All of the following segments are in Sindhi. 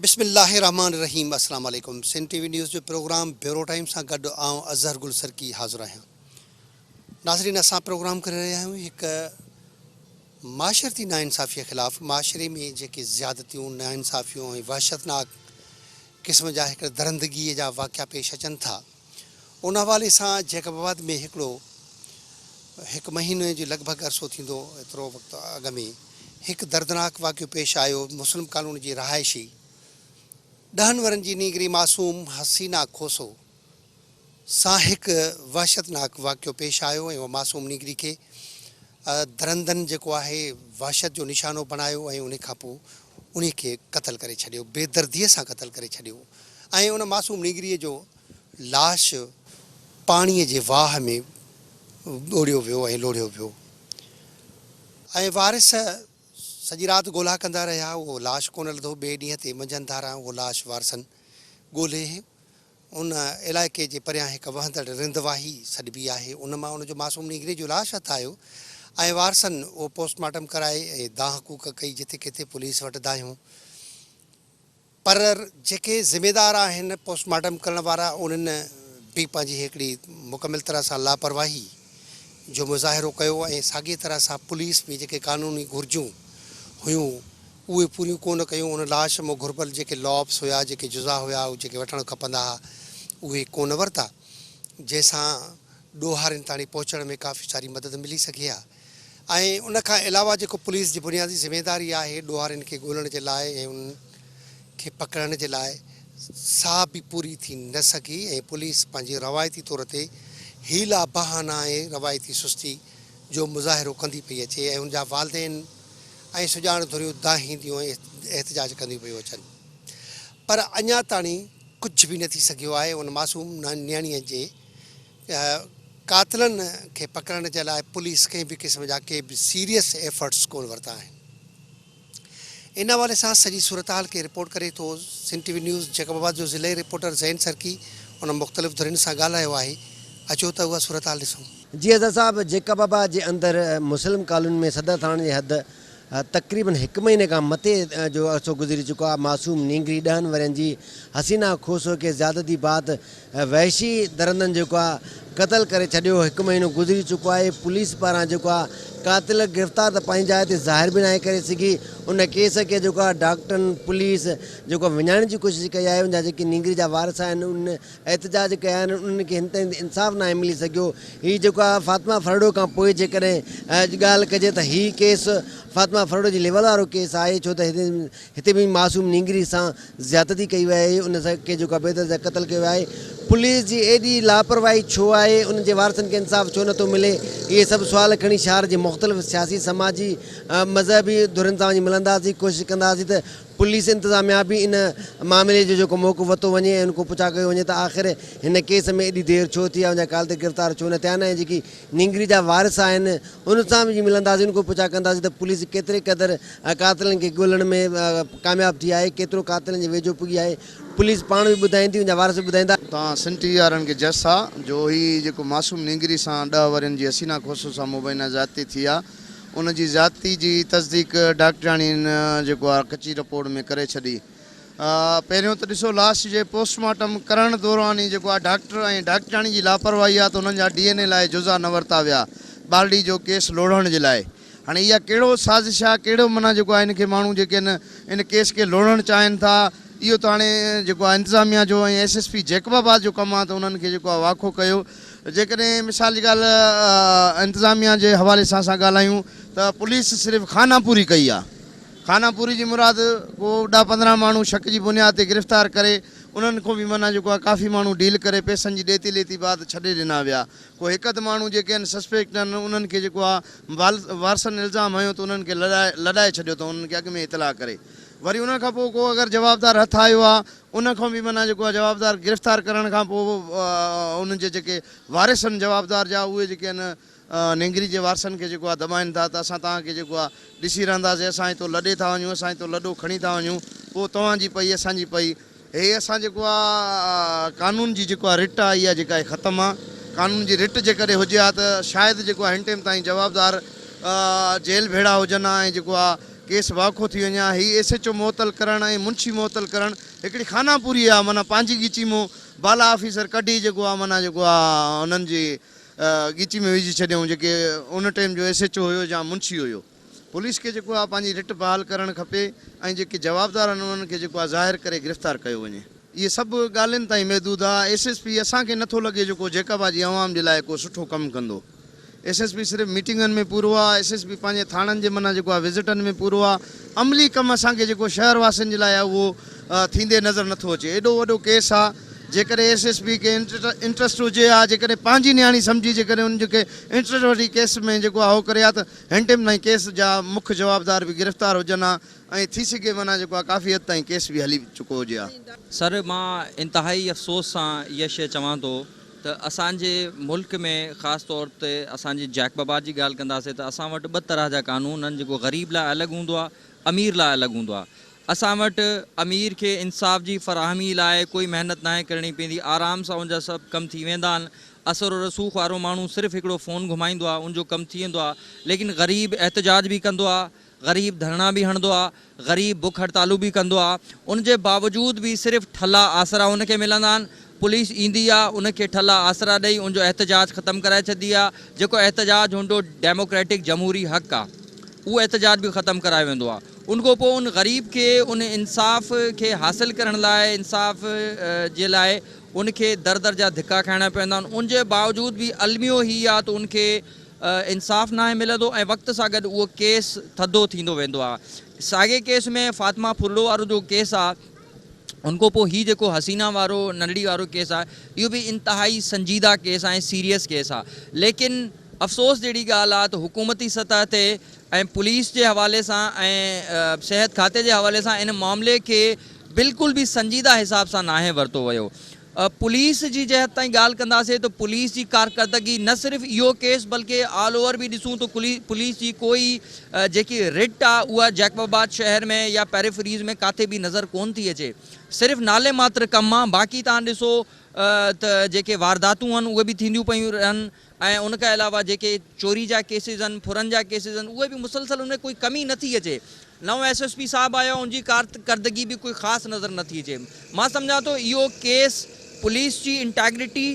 بسم الله الرحمٰن الرحيم السلام عليڪم سنڌ ٽي وي نيوز جو پروگرام بيورو ٽائيم سان گڏ آئون اظهر گل سرڪي حاضر آهيان ناظرين اسان پروگرام ڪري رهيا آهيون هڪ معاشرتي ناانصافي خلاف معاشري ۾ جيڪي زيادتيون ناانصافيون ۽ وحشتناڪ قسم جا هڪ درندگي جا واقعا پيش اچن ٿا ان حوالي سان جيڪب آباد ۾ هڪڙو هڪ مهيني جي لڳ ڀڳ عرصو ٿيندو ايترو وقت اڳ ۾ هڪ دردناڪ واقعو پيش آيو مسلم ڪالوني جي رهائشي ڏهن ورهين جي نينگري معصوم حسينا کوسو سان هڪ وحشتناڪ واقعو پيش آيو ۽ اها معصوم نينگري کي درندن جيڪو آهي وحشت جو نشانو بڻايو ۽ ان کان پوء انهي کي قتل ڪري ڇڏيو بي دردي سان قتل ڪري ڇڏيو ۽ ان معصوم نينگري جو لاش پاڻي جي واهه ۾ ٻوڙيو ويو ۽ لوڙهيو ويو ۽ وارث سڄي رات ڳولا ڪندا رهيا اهو لاش ڪونه لڌو ٻئي ڏينهن تي منجهند ڌاران اهو لاش وارثن ڳولهي ان علائقي جي پريان هڪ وهندڙ رند واهي سڏبي آهي، ان مان ان جو معصوم نينگري جو لاش هٿ آيو ۽ وارثن اهو پوسٽ مارٽم ڪرائي ۽ دانهن ڪوڪ ڪئي جٿي ڪٿي پوليس وٽ دانهيون پر جيڪي ذميدار آهن پوسٽ مارٽم ڪرڻ وارا انهن به پنهنجي هڪڙي مڪمل طرح سان لاپرواهي جو مظاهرو ڪيو ۽ ساڳي طرح سان پوليس به جيڪي قانوني گهرجون هيون اهي پوريون ڪو نه ڪيون، ان لاش مان گهربل جيڪي لابس هيا، جيڪي جزا هيا، اهي جيڪي وٺڻ کپندا ها، اهي ڪو نه ورتا، جنهن سان ڏوهارين تاڻي پهچڻ ۾ ڪافي ساري مدد ملي سگهي ها ۽ ان کان علاوه جيڪو پوليس جي بنيادي ذميداري آهي ڏوهارين کي ڳولڻ جي لاء ۽ انهن کي پڪڙڻ جي لاء سا به پوري ٿي نه سگهي ۽ پوليس پنهنجي روايتي طور تي حيلا بهانا ۽ روايتي سستي جو مظاهرو ڪندي پئي اچي ۽ ان جا والدين ۽ سڄاڻ ڌريون دانهينديون ۽ احتجاج ڪنديون پيون اچن پر اڃا تاڻي ڪجهه به نه ٿي سگهيو آهي ان معصوم نياڻيء جي قاتلن کي پڪڙڻ جي لاء پوليس ڪنهن به قسم جا ڪي به سيريس ايفرٽس ڪونه ورتا آهن ان حوالي سان سڄي صورتحال کي رپورٽ ڪري ٿو Sindh T V news Jacobabad جو ضلعي رپورٽر زين سرڪي ان مختلف ڌرين سان ڳالهايو آهي اچو ته اها صورتحال ڏسون. جي اظهر صاحب جيڪب آباد جي اندر مسلم ڪالوني ۾ صدر ٿاڻي جي حد تقريبن هڪ مهيني کان مٿي جو عرصو گذري چڪو آهي معصوم نينگري ڏهن ورهين جي حسينا کوسو کي زيادتي بعد وحشي درندن جيڪو آ قتل ڪري ڇڏيو هڪ مهينو گذري چڪو آهي پوليس پاران جيڪو آ قاتل گرفتار ته پنهنجي جاء تي ظاهر به ناهي ڪري سگهي ان ڪيس کي جيڪو آ ڊاڪٽرن پوليس جيڪو وڃائڻ جي ڪوشش ڪئي آهي ان جا جيڪي نينگري جا وارث آهن ان احتجاج ڪيا آهن انهن کي هن تائين انصاف ناهي ملي سگهيو هي جيڪو آ فاطمه ڦرڙو کان پوء جيڪڏهن ڳالهه ڪجي ته هي ڪيس فاطمه ڦرڙو جي ليول وارو ڪيس آهي ڇو ته هتي به معصوم نينگري سان زيادتي ڪئي وئي آهي ان کي جيڪو آهي بيدرد سان قتل ڪيو ويو آهي پوليس جي ايڏي لاپرواهي ڇو آهي انهن جي وارثن کي انصاف ڇو نٿو ملي اهي سڀ سوال کڻي شهر جي مختلف سياسي سماجي مذهبي ڌرين سان وڃي ملنداسين ڪوشش ڪنداسين ته پوليس انتظاميا به ان معاملي جو جيڪو موقف ورتو وڃي ۽ ان کان پڇا ڪيو وڃي ته آخر هن ڪيس ۾ ايڏي دير ڇو ٿي آهي ان جا قاتل گرفتار ڇو نه ٿيا آهن ۽ جيڪي نينگري جا وارث آهن ان سان به ملنداسين ان کان پڇا ڪنداسين ته پوليس ڪيتري قدر قاتلن کي ڳولڻ ۾ ڪامياب ٿي آهي ڪيترو قاتلن جي ويجهو پڳي آهي پوليس پاڻ به ٻڌائيندي ان جا وارث به ٻڌائيندا. تان سنڌ ٽي وي وارن کي جس آ جو هي جيڪو معصوم نينگري سان ڏهه ورهين جي حسينا کوسو سان مبينا زيادتي ٿي آ ان جي زيادتي جي تصديق ڊاڪٽرياڻين جيڪو آ ڪچي رپورٽ ۾ ڪري ڇڏي. پهريون ته ڏسو لاش جي پوسٽ مارٽم ڪرڻ دوران ئي جيڪو آهي ڊاڪٽر ۽ ڊاڪٽرياڻي جي لاپرواهي آهي ته انهن جا ڊي اين اي لاء جزا نه ورتا ويا ٻارڙي جو ڪيس لوڙهڻ جي لاء هاڻي اها ڪهڙو سازش آهي ڪهڙو معنيٰ جيڪو آهي ان کي ماڻهو جيڪي آهن ان ڪيس کي لوڙهڻ چاهين ٿا اهو ته هاڻي جيڪو آهي انتظاميا جو ۽ ايس ايس پي جيڪب آباد جو ڪم آهي ته انهن کي جيڪو آهي واکو ڪيو جيڪڏهن مثال جي ڳالهه انتظاميا جي حوالي سان اسان ڳالهايون ته پوليس صرف خانه پوري ڪئي آهي خانه پوري جي مراد ڪو ڏهه 15 ماڻهو شڪ جي بنياد تي گرفتار ڪري انهن کان به معنيٰ جيڪو آهي ڪافي ماڻهو ڊيل ڪري پئسن جي ڏيتي ليتي بعد ڇڏي ڏنا ويا ڪو هڪ اڌ ماڻهو جيڪي آهن سسپيڪٽ آهن انهن کي جيڪو آهي وارثن الزام هنيو ته انهن کي لڏائي ڇڏيو اٿئون انهن کي اڳ ۾ اطلاع ڪري وري ان کان پوء ڪو اگر جوابدار هٿ آيو آهي ان کان به معنيٰ جيڪو آهي جوابدار گرفتار ڪرڻ کان پوء انهن جي جيڪي وارث آهن جوابدار جا اهي جيڪي آهن نينگري جي وارثن کي جيڪو آ دٻائين ٿا ته اسان توهان کي جيڪو آ ڏسي رهنداسين اسان هتو لڏي ٿا وڃون اسان هتو لڏو کڻي ٿا وڃون پوء توهان جي پئي اسان جي پئي هي اسان جيڪو آ قانون جي جيڪو آ رٽ آ اها جيڪا آهي ختم آ قانون جي رٽ جيڪڏهن هجي ها ته شايد جيڪو آ هن ٽيم تائين جوابدار جيل ڀيڙا هجن ها ۽ جيڪو آ ڪيس واکو ٿي وڃي ها. هي ايس ايڇ او معطل ڪرڻ ۽ منشي معطل ڪرڻ هڪڙي خانه پوري آ معنيٰ پنهنجي ڳچي مون بالا آفيسر ڪڍي جيڪو آ معنيٰ جيڪو آ انهن جي ڳچي ۾ وجهي ڇڏيائون جيڪي ان ٽيم جو ايس ايڇ او هيو يا منشي هيو. پوليس کي جيڪو آ پنهنجي رٽ بحال ڪرڻ کپي ۽ جيڪي جوابدار آهن انهن کي جيڪو آ ظاهر ڪري گرفتار ڪيو وڃي. اهي سڀ ڳالهين تائين محدود آ. ايس ايس پي اسان کي نٿو لڳي جيڪو جيڪب آ جي عوام جي لاء ڪو سٺو ڪم ڪندو. ايس ايس پي صرف ميٽنگن ۾ پورو آ. ايس ايس پي پنهنجي ٿاڻن جي معنيٰ جيڪو آ وزٽن ۾ پورو آ. عملي ڪم اسان کي جيڪو شهر واسين جي لاء آ اهو ٿيندي نظر نٿو اچي. ايڏو وڏو ڪيس آ جيڪڏهن ايس ايس پي کي انٽرسٽ هجي ها جيڪڏهن پنهنجي نياڻي سمجهي جيڪڏهن ان کي انٽرسٽ وٺي ڪيس ۾ جيڪو آ هو ڪري ها ته هن ٽيم تائين ڪيس جا مک جوابدار به گرفتار هجن ها ۽ ٿي سگهي معنيٰ جيڪو آ ڪافي حد تائين ڪيس به هلي چڪو هجي ها. سر مان انتهائي افسوس سان اها شيء چوان ٿو ته اسان جي ملڪ ۾ خاص طور تي اسان جي جيڪب آباد جي ڳالهه ڪنداسين ته اسان وٽ ٻه طرح جا قانون آهن جيڪو غريب لاء الڳ هوندو آهي امير لاء الڳ هوندو آهي اسان وٽ امير کي انصاف جي فراهمي لاء ڪوئي محنت ناهي ڪرڻي پوندي آرام سان ان جا سڀ ڪم ٿي ويندا آهن اثر و رسوخ وارو ماڻهو صرف هڪڙو فون گهمائيندو آهي ان جو ڪم ٿي ويندو آهي ليڪن غريب احتجاج به ڪندو آهي غريب ڌرڻا به هڻندو آ، غريب بک هڙتالون به ڪندو آ، ان جي باوجود به صرف ٺلها آسرا ان کي ملندا آهن، پوليس ايندي آ ان کي ٺلها آسرا ڏئي ان جو احتجاج ختم ڪرائي ڇڏندي آ، جيڪو احتجاج هن جو ڊيموڪريٽڪ جمهوري حق آ اهو احتجاج به ختم ڪرايو ويندو آ، ان کان پوء ان غريب کي ان انصاف کي حاصل ڪرڻ لاء انصاف جي لاء ان کي در در جا ڌڪا کائڻا پوندا آهن، ان جي باوجود به الميو هي آ ته ان کي انصاف ناهي ملندو ۽ وقت سان گڏ اهو ڪيس ٿڌو ٿيندو ويندو آهي. ساڳئي ڪيس ۾ فاطمه ڦرڙو وارو جو ڪيس آهي ان کان پوء هي جيڪو حسينه وارو ننڍڙي وارو ڪيس آهي اهو به انتهائي سنجيده ڪيس آهي ۽ سيريس ڪيس آهي ليڪن افسوس جهڙي ڳالهه آهي ته حڪومتي سطح تي ۽ پوليس جي حوالي سان ۽ صحت کاتي جي حوالي سان ان معاملي کي بلڪل به سنجيده حساب سان ناهي ورتو ويو. پوليس جي جهت تائين ڳالهه ڪنداسين ته پوليس جي ڪارڪردگي نه صرف اهو ڪيس بلڪه آل اوور به ڏسون ته پوليس جي ڪوئي جيڪي رٽ آ اها جيڪب آباد شهر ۾ يا پيريفريز ۾ ڪاٿي به نظر ڪون ٿي اچي صرف نالي ماتر ڪم آ باقي توهان ڏسو ته جيڪي وارداتون آهن اهي به ٿينديون پيون رهن ۽ ان کان علاوه جيڪي چوري جا ڪيسز آهن ڦرن جا ڪيسز آهن اهي به مسلسل ان ۾ ڪوئي ڪمي نه ٿي اچي نئون ايس ايس پي صاحب آيو آهي ان جي ڪارڪردگي به ڪوئي خاص نظر نه ٿي اچي مان سمجهان ٿو اهو ڪيس پوليس جي انٽيگرٽي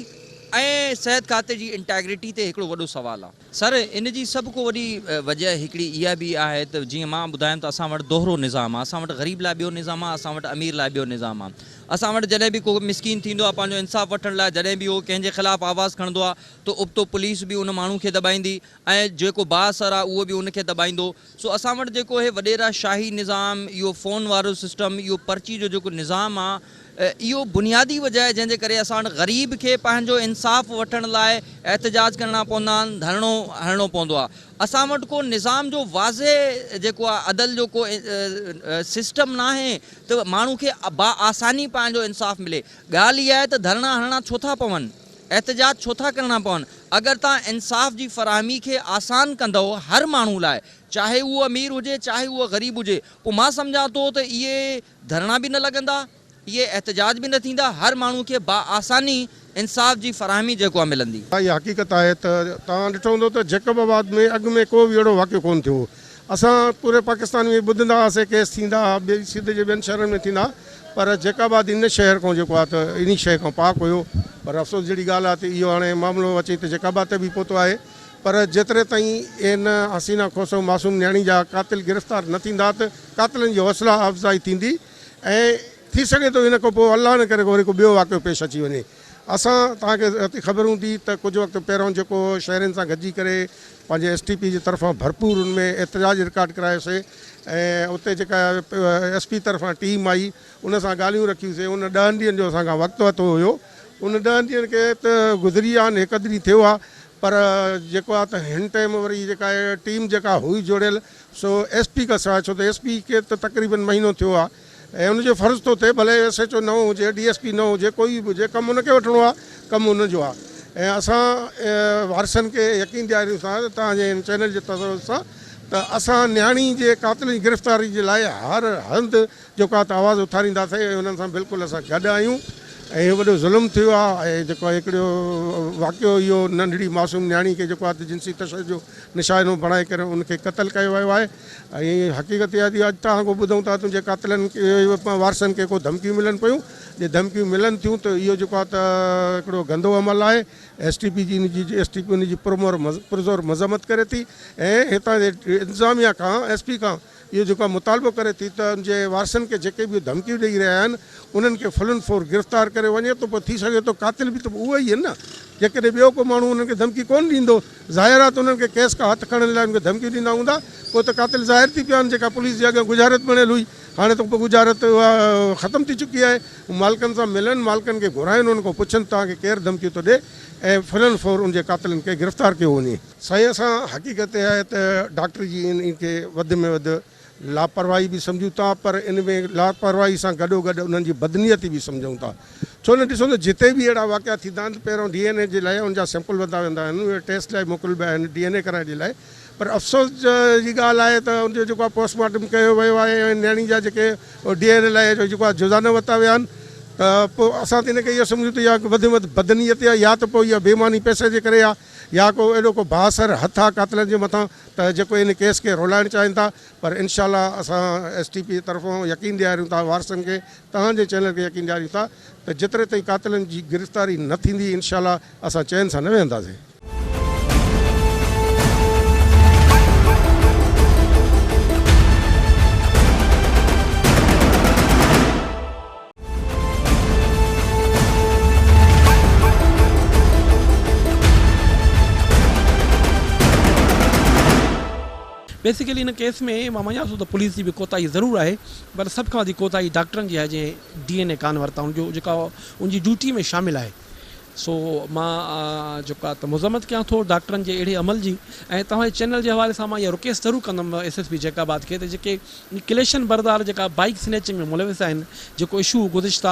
۽ صحت کاتي جي انٽيگرٽي تي هڪڙو وڏو سوال آهي. سر ان جي سڀ کان وڏي وجه هڪڙي اها به آهي ته جيئن مان ٻڌايم ته اسان وٽ دوهرو نظام آهي اسان وٽ غريب لاء ٻيو نظام آهي اسان وٽ امير لاء ٻيو نظام آهي اسان وٽ جڏهن به ڪو مسڪين ٿيندو آهي پنهنجو انصاف وٺڻ لاء جڏهن به اهو ڪنهن جي خلاف آواز کڻندو آهي ته ابتو پوليس به ان ماڻهو کي دٻائيندي ۽ جيڪو بااثر آهي اهو به ان کي دٻائيندو سو اسان وٽ جيڪو هي وڏيرا شاهي نظام اهو فون وارو سسٽم اهو پرچي جو جيڪو نظام آهي اهو بنيادي وجه آهي جنهن جي ڪري اسان وٽ غريب کي پنهنجو انصاف وٺڻ لاء احتجاج ڪرڻا پوندا آهن ڌرڻو هڻڻو پوندو آهي اسان وٽ ڪو نظام جو واضح جيڪو آهي عدل جو ڪو سسٽم ناهي ته ماڻهو کي باآساني پنهنجو انصاف ملي. ڳالهه اها آهي ته ڌرڻا هڻڻا ڇو ٿا پون؟ احتجاج ڇو ٿا ڪرڻا پون؟ اگر توهان انصاف جي فراهمي کي آسان ڪندؤ هر ماڻهو لاء چاهي اهو امير هجي چاهي اهو غريب هجي پوء مان سمجهان ٿو ته اهي ڌرڻا به نه لڳندا، اهي احتجاج به نه ٿيندا، هر ماڻهو کي باآساني انصاف جي فراهمي جيڪو آهي ملندي. اها حقيقت آهي ته توهان ڏٺو هوندو ته جيڪب آباد ۾ اڳ ۾ ڪو به اهڙو واقعو ڪونه ٿيو هو. اسان پوري پاڪستان ۾ ٻڌندا هئاسين ڪيس ٿيندا ها ٻئي سنڌ جي ٻين شهرن ۾ ٿيندا ها پر جيڪب آباد ان شهر کان جيڪو آهي ته انهي شيء کان پاڪ هيو پر افسوس جهڙي ڳالهه آهي ته اهو هاڻي معاملو اچي ته جيڪب آباد تي به پهتو آهي پر جيتري تائين ان حسينه کوسو معصوم نياڻي جا قاتل گرفتار نه ٿيندا ته قاتلن جي حوصلا افزائي ٿيندي ۽ ٿي سگهي ٿو ان کان پوء الله نه ڪري وري ڪو ٻيو واقعو پيش اچي وڃي. اسان توهان کي خبر هوندي ته ڪجهه وقت پهريون جيڪو شهرين سان گڏجي ڪري پنهنجي ايس ٽي پي جي طرفان ڀرپور ان ۾ احتجاج رڪارڊ ڪرايوسي ۽ اتي جيڪا ايس پي طرفان ٽيم آئي ان سان ڳالهيون رکيوسي ان ڏهن ڏينهن جو اسان کان وقت ورتو هيو ان ڏهن ڏينهن کي ته گذري ويا آهن هڪ اڌ ڏينهن ٿيو آهي پر جيڪو آهي ته هن ٽيم وري جيڪا ٽيم جيڪا هئي جوڙيل سو ايس پي کان سواء ڇو ته ايس پي کي ته تقريبن مهينو ٿيو آهي ۽ ان جو فرض ٿو ٿئي ڀلي ايس ايڇ او نئون هجي ڊي ايس پي نئون هجي ڪوئي به هجي ڪم ان کي وٺڻو آهي ڪم ان جو آهي ۽ اسان وارثن کي يقين ڏياريون ٿا ته توهان جي هن چينل جي تسلسل سان ته اسان نياڻي جي قاتل جي گرفتاري جي لاء هر هنڌ جيڪو آهي ته آواز اٿارينداسين ۽ انهن سان بلڪل اسان گڏ آهيون ۽ اهو وڏو ظلم ٿيو آهي ۽ جيڪو آهي هڪڙو واقعو اهو ننڍڙي معصوم نياڻي کي جيڪو آهي ته جنسي تشدد جو نشانو بڻائي ڪري ان کي قتل ڪيو ويو آهي ۽ حقيقت اها ٿي اڄ توهان کان ٻڌون ٿا تنهنجي قاتلن کي وارثن کي ڪو ڌمڪيون ملن پيون جي ڌمڪيون ملن ٿيون ته اهو جيڪو آهي ته هڪڙو گندو عمل آهي ايس ٽي پي جي ان جي ايس ٽي پي ان جي پرمور پرزور مذمت ڪري ٿي ۽ هتان جي انتظاميا کان ايس پي کان اهو جيڪو آهي مطالبو ڪري ٿي ته ان جي وارثن کي جيڪي به ڌمڪيون ڏئي رهيا آهن انهن کي فلن فور گرفتار ڪريو وڃي ته پوء ٿي سگهي ٿو قاتل به ته اهي ئي آهن نه جيڪڏهن ٻيو ڪو ماڻهو انهن کي ڌمڪي ڪونه ڏيندو ظاهر آهي ته انهن کي ڪيس کان هٿ کڻڻ لاء انهن کي ڌمڪيون ڏيندا هوندا پوء ته قاتل ظاهر ٿي پيا آهن جيڪا پوليس جي اڳيان ڳجهارت بڻيل هئي هاڻي ته ڳجهارت اها ختم ٿي چڪي آهي مالڪن سان ملن مالڪن کي گهرائن انهن کان پڇن توهان کي ڪير ڌمڪيون ٿو ڏئي ۽ فلن فور ان جي قاتلن کي گرفتار ڪيو وڃي. سائين اسان حقيقت اها آهي ته ڊاڪٽر جي ان کي وڌ ۾ وڌ لاپرواهي به سمجهون ٿا پر ان ۾ لاپرواهي سان گڏو گڏ انهن جي بدنيتي به سمجهون ٿا ڇو نه ڏسو ته جتي به اهڙا واقعا ٿيندا آهن ته پهريون ڊي اين اي جي لاء ان جا سيمپل ورتا ويندا آهن اهي ٽيسٽ لاء موڪلبا آهن ڊي اين اي ڪرائڻ جي لاء پر افسوس جي ڳالهه آهي ته ان جو جيڪو آهي پوسٽ مارٽم ڪيو ويو آهي ۽ نياڻي جا جيڪي ڊي اين اي لاء جيڪو آهي جزا نه ورتا ويا آهن ته پوء اسان ته ان کي اهو سمجهون ته اها وڌ ۾ وڌ بدنيتي آهي يا ته پوء اها بي معني پئسي جي ڪري آهي يا ڪو اهڙو ڪو بااثر هٿ آ قاتلن جي مٿان ته جيڪو ان ڪيس کي رولائڻ چاهين ٿا پر انشاء الله اسان ايس ٽي پي طرفون يقين ڏياريون ٿا وارثن کي توهان جي چينل کي يقين ڏياريون ٿا ته جيتري تائين قاتلن جي گرفتاري نه ٿيندي انشاء الله اسان چين سان نه ويهنداسين. بيسيڪلي هن ڪيس ۾ مان مڃان ٿو ته پوليس جي به ڪوتاهي ضرور آهي پر سڀ کان وڌيڪ ڪوتاهي ڊاڪٽرن جي آهي جنهن ڊي اين اي ڪانه ورتا ان جو جيڪا ان جي ڊيوٽي ۾ شامل آهي سو مان جيڪو آهي ته مذمت ڪيان ٿو ڊاڪٽرن جي اهڙي عمل جي ۽ توهان جي چينل جي حوالي سان مان اها رڪيسٽ ضرور ڪندم ايس ايس پي جيڪب آباد کي ته جيڪي ڪليشن بردار جيڪا بائيڪ سنيچنگ ۾ ملوث آهن جيڪو اشو گذشته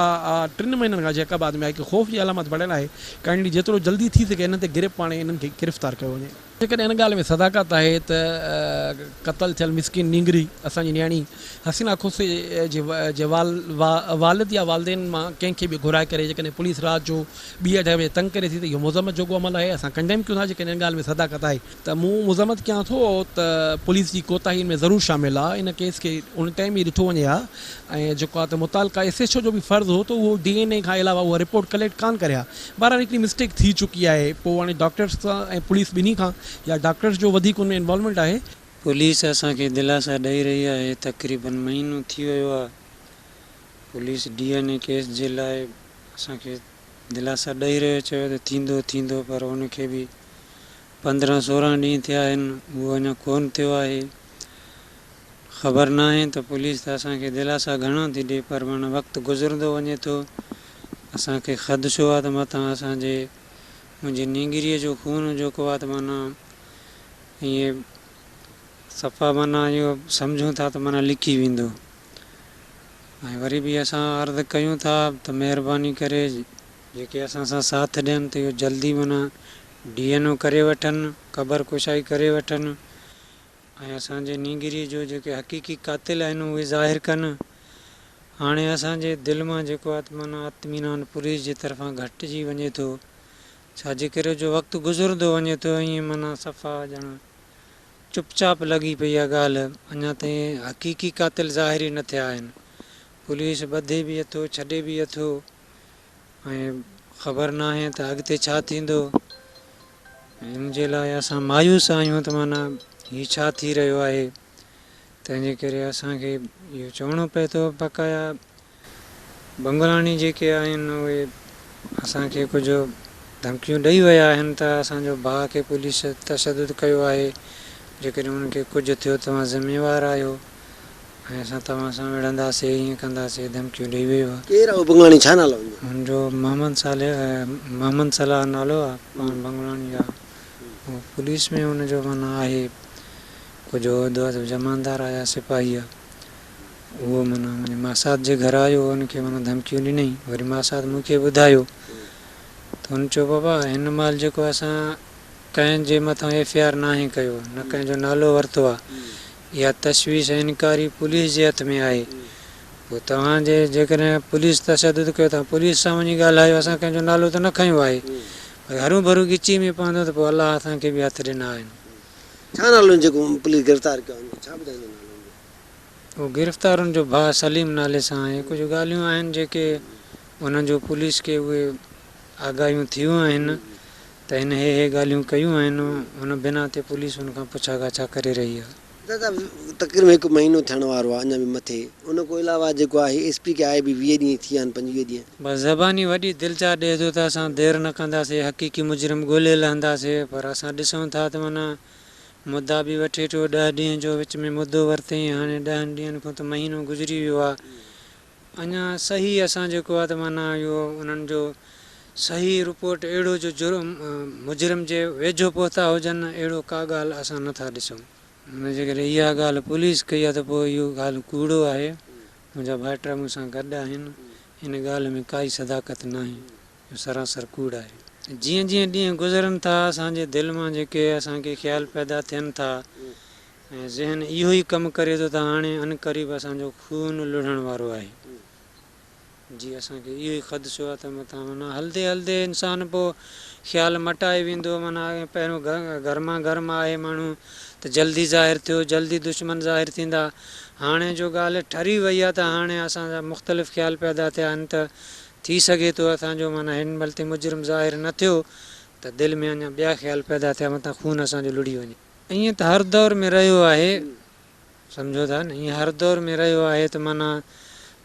ٽن مهينن کان جيڪب آباد ۾ هڪ خوف جي علامت بڻيل آهي ڪائنڊلي جيترو جلدي ٿي سگهي انهن تي گرپ آڻي انهن کي گرفتار ڪيو وڃي. جيڪڏهن ان ڳالهه ۾ صداقت آهي ته قتل ٿيل مسڪين نينگري اسان جي نياڻي حسينا کوسي جي والد يا والدين مان ڪنهن کي به گهرائي ڪري جيڪڏهن پوليس رات جو ٻي اڍائي بجي تنگ ڪري ٿي ته اهو مذمت جوڳو عمل آهي اسان ڪنڊيم ڪيون ٿا جيڪڏهن ان ڳالهه ۾ صداقت آهي ته مون مذمت ڪيان ٿو ته پوليس جي ڪوتاهي ان ۾ ضرور شامل آ ان ڪيس کي ان ٽائيم ئي ڏٺو وڃي ها ۽ جيڪو آ ته متعلقه ايس ايڇ او جو به فرض هو ته اهو ڊي اين اي کان علاوه اها رپورٽ ڪليڪٽ ڪانه ڪري ها بهرحال هڪڙي مسٽيڪ ٿي چڪي آهي پوء هاڻي ڊاڪٽرس کان ۽ پوليس ٻنهي کان يا ڊاڪٽرس جو وڌيڪ ان ۾ انوالومينٽ آهي. پوليس اسان کي دلاسا ڏئي رهي آهي تقريبن مهينو ٿي ويو آ police D N A case جي لاء اسان کي دلاسا ڏئي رهيو چيو ته ٿيندو ٿيندو پر ان کي به 15 16 ڏينهن ٿيا آهن اهو اڃا ڪونه ٿيو آهي خبر ناهي ته پوليس ته اسان کي دلاسا گهڻا ٿي ڏي پر معنيٰ وقت گذرندو وڃي ٿو اسان کي خدشو آهي ته متان اسان جي منهنجي نينگريء جو خون جيڪو آهي ته معنيٰ ائين صفا معنيٰ اهو سمجهون ٿا ته معنيٰ لڪي ويندو ۽ وري به اسان عرض ڪيون ٿا ته مهرباني ڪري جيڪي اسان سان ساٿ ڏين ته اهو جلدي معنيٰ ڊي اين او ڪري وٺن، قبر ڪشائي ڪري وٺن ۽ اسان جي نينگريء جو جيڪي حقيقي قاتل آهن اهي ظاهر ڪن. هاڻي اسان جي دل مان جيڪو آهي ته معنيٰ اطمينان پوليس جي طرفان گهٽجي وڃي ٿو، ڇا جي ڪري جو وقت گذرندو وڃي ٿو ائين معنيٰ صفا ڄڻ چپ چاپ لڳي پئي آ ڳالهه، اڃا تائين حقيقي قاتل ظاهر ئي نه ٿيا آهن، پوليس ٻڌي به اٿو ڇڏي به اٿو ۽ خبر ناهي ته اڳتي ڇا ٿيندو، ان جي لاء اسان مايوس آهيون ته معنيٰ هي ڇا ٿي رهيو آهي، تنهن جي ڪري اسان کي اهو چوڻو پئي ٿو بقايا بنگلاڻي جيڪي آهن اهي اسان کي ڪجهه ڌمڪيون ڏئي ويا آهن ته اسان جو ڀاء کي پوليس تشدد ڪيو آهي جيڪڏهن ان کي ڪجهه ٿيو توهان ذميوار آهيو ۽ اسان توهان سان وڙهنداسي ائين ڪنداسي ڌمڪيون ڏئي ويو آهي. ڪير آهي اهو بنگلاڻي ڇا نالو آهي ان جو؟ هن جو محمد صالح محمد صلاح نالو آهي پاڻ بنگلاڻي آهي اهو پوليس ۾ ان جو معنيٰ آهي ڪجهه عهدو آهي جماندار آهي يا سپاهي آهي. اهو معنيٰ منهنجي ماسات جي گهر آيو ان کي معنيٰ ڌمڪيون ڏنائين وري ماسات مون کي ٻڌايو ته هن چيو بابا هن مهل جيڪو اسان ڪنهن جي مٿان ايف I R ناهي ڪيو نه ڪنهن جو نالو ورتو آهي اها تشويش ۽ انڪوائري پوليس جي هٿ ۾ آهي پوء توهان جي جيڪڏهن پوليس تشدد ڪيو توهان پوليس سان وڃي ڳالهايو اسان ڪنهن جو نالو ته نه کنيو آهي پر هرون ڀرون ڳچي ۾ پوندو ته پوء الله اسان کي به هٿ ڏنا آهن. ڇا نالو جيڪو پوليس گرفتار ڪيو آهي ان کي ڇا ٻڌائيندو نالو ان جو. اهو گرفتار ان جو ڀاء سليم نالي سان آهي ڪجهه ڳالهيون آهن جيڪي انهن جو پوليس کي اهي آگاهيون ٿيون آهن ته هن هي هي ڳالهيون ڪيون آهن ان بنا تي پوليس ان کان پڇا ڳاڇا ڪري رهي آهي. دادا تقريبن هڪ مهينو ٿيڻ وارو آهي اڃا به مٿي ان کان علاوه جيڪو آهي ايس پي کي آئي به 20 ڏينهن ٿي ويا آهن 25 ڏينهن. بس زباني وڏي دلچار ڏئي ٿو ته اسان دير نه ڪنداسي حقيقي مجرم ڳولي لهنداسي پر اسان ڏسون ٿا ته معنيٰ مدا به وٺي ٿو ڏهه ڏينهن جو وچ ۾ مدو ورتئين هاڻي ڏهن ڏينهن کان ته مهينو گذري ويو آهي اڃا صحيح اسان جيڪو آهي ته معنيٰ اهو انهن جو صحيح رپورٽ اهڙو جو جرم مجرم جي ويجهو پهتا هجن اهڙو ڪا ڳالهه اسان نه ٿا ڏسون. معنيٰ جيڪڏهن اها ڳالهه پوليس ڪئي آهي ته پوء اهو ڳالهه ڪوڙو آهي منهنجا ڀائٽ مون سان گڏ آهن ان ڳالهه ۾ ڪائي صداقت ناهي اهو سراسر ڪوڙ آهي. جيئن جيئن ڏينهن گذرن ٿا اسان جي دل مان جيڪي اسان کي خيال پيدا ٿين ٿا ۽ ذهن اهو ئي ڪم ڪري ٿو ته هاڻي عنقريب اسان جو خون لڙهڻ وارو آهي. جي اسان کي اهو ئي خدشو آهي ته متان معنيٰ هلندي هلندي انسان پوء خيال مٽائي ويندو معنيٰ پهريون گرما گرم آهي ماڻهو ته جلدي ظاهر ٿيو جلدي دشمن ظاهر ٿيندا هاڻي جو ڳالهه ٺري وئي آهي ته هاڻي اسان جا مختلف خيال پيدا ٿيا آهن ته ٿي سگهي ٿو اسان جو معنيٰ هن مهل تائين مجرم ظاهر نه ٿيو ته دل ۾ اڃا ٻيا خيال پيدا ٿيا متان خون اسان جو لڙهي وڃي. ائين ته هر دور ۾ رهيو آهي سمجهو ٿا نه ائين هر دور ۾ رهيو آهي ته معنيٰ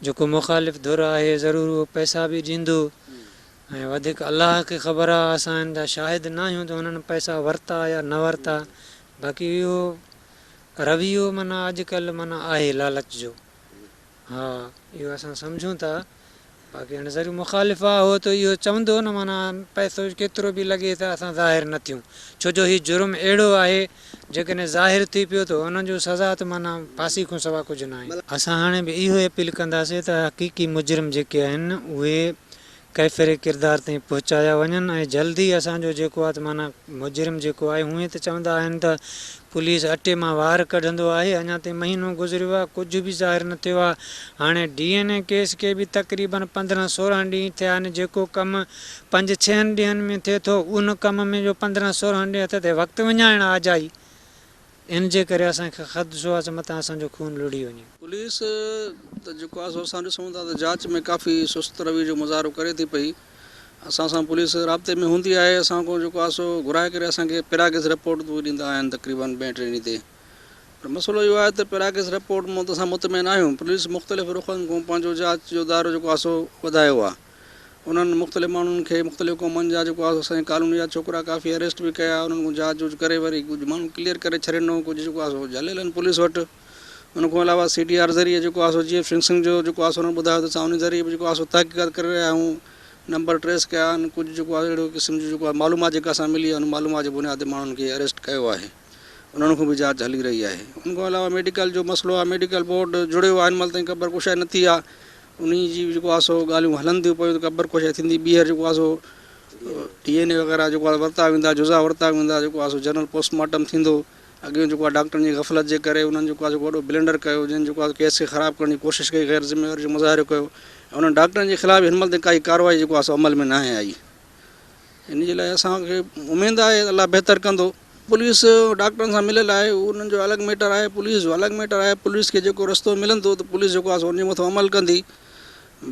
جيڪو مخالف ڌر آهي ضرور اهو پئسا به ڏيندو ۽ وڌيڪ الله کي خبر آهي اسان ان جا شاهد نه آهيون ته هنن پئسا ورتا يا نه ورتا باقي اهو رويو معنيٰ اڄڪلهه معنيٰ آهي لالچ جو. ها اهو اسان سمجهون ٿا باقي هاڻي ذريعو مخالف آ هو ته اهو چوندو نه معنيٰ پئسو ڪيترو به لڳي ته اسان ظاهر نه ٿيون ڇو جو هي جرم اهڙو آهي جيڪڏهن ظاهر ٿي پيو ته ان جو سزا ته معنيٰ ڦاسي کان سوا ڪجهه ناهي. اسان هاڻي به اهو اپيل ڪنداسين ته حقيقي مجرم جيڪي آهن اهي ڪيفر ڪردار تائين پهچايا وڃن ۽ جلدي اسان جو جيڪو آ ته معنيٰ مجرم جيڪو آهي هونئن ته چوندا آهن ته پوليس اٽي مان وار ڪڍندو آهي اڃا تائين مهينو گذريو آ ڪجهه به ظاهر نه ٿيو آ هاڻي ڊي اين اي ڪيس کي به تقريبن 15 16 ڏينهن ٿيا آهن جيڪو ڪم پنج ڇهن ڏينهن ۾ ٿئي ٿو ان ڪم ۾ جو 15 16 ڏينهن ٿئي ته وقت وڃائڻ آ اجائي ان جي ڪري اسان کي خدشو آ ته متان اسان جو خون لڙهي وڃي. پوليس ته جيڪو آ سو اسان ڏسون ٿا ته جاچ ۾ ڪافي سست روي جو مظاهرو ڪري ٿي پئي اسان سان پوليس رابطي ۾ هوندي آهي اسان کان جيڪو آ سو گهرائي ڪري اسان کي پراگريس رپورٽ به ڏيندا آهن تقريبن ٻئي ٽئين ڏينهن تي پر مسئلو اهو آهي ته پراگريس رپورٽ مان ته اسان مطمئن آهيون پوليس مختلف رخن کان پنهنجو جاچ جو دائرو جيڪو آ سو وڌايو آ انهن مختلف ماڻهن کي مختلف قومن جا جيڪو آهي اسان جي ڪالوني جا ڇوڪرا ڪافي اريسٽ به ڪيا انهن کان جاچ جوچ ڪري وري ڪجهه ماڻهو ڪليئر ڪري ڇڏينو ڪجهه جيڪو آهي سو جهليل آهن پوليس وٽ ان کان علاوه سي ڊي آر ذريعي جيڪو آهي سو جي ايف فنڪسنگ جو جيڪو آهي سو انهن ٻڌايو ته اسان ان ذريعي به جيڪو آهي سو تحقيقات ڪري رهيا آهيون نمبر ٽريس ڪيا آهن ڪجهه جيڪو آهي اهڙو قسم جي جيڪو آهي معلومات جيڪا اسان ملي آهي ان معلومات جي بنياد تي ماڻهن کي اريسٽ ڪيو آهي انهن کان به جاچ هلي رهي آهي ان کان علاوه ميڊيڪل جو مسئلو آهي ميڊيڪل بورڊ جڙيو آهي هن مهل تائين قبر ڪشائي نه ٿي آهي انهي جي به جيڪو آهي سو ڳالهيون هلن ٿيون پيون ته قبر ڪشائي ٿيندي ٻيهر جيڪو آهي سو ڊي اين اي وغيره جيڪو آهي ورتا ويندا جزا ورتا ويندا جيڪو آهي سو جنرل پوسٽ مارٽم ٿيندو اڳيون جيڪو آهي ڊاڪٽرن جي غفلت جي ڪري انهن جيڪو آهي سو وڏو بلنڊر ڪيو جن جيڪو آهي ڪيس کي خراب ڪرڻ جي ڪوشش ڪئي غير ذميواري جو مظاهرو ڪيو ۽ انهن ڊاڪٽرن جي خلاف هن مهل تائين ڪائي ڪارروائي جيڪو آهي سو عمل ۾ ناهي آئي ان جي لاء اسان کي اميد آهي ته الله بهتر ڪندو. پوليس ڊاڪٽرن سان مليل آهي اهو انهن جو الڳ ميٽر آهي پوليس جو الڳ ميٽر آهي پوليس کي جيڪو رستو ملندو ته پوليس جيڪو آهي سو ان جي مٿان عمل ڪندي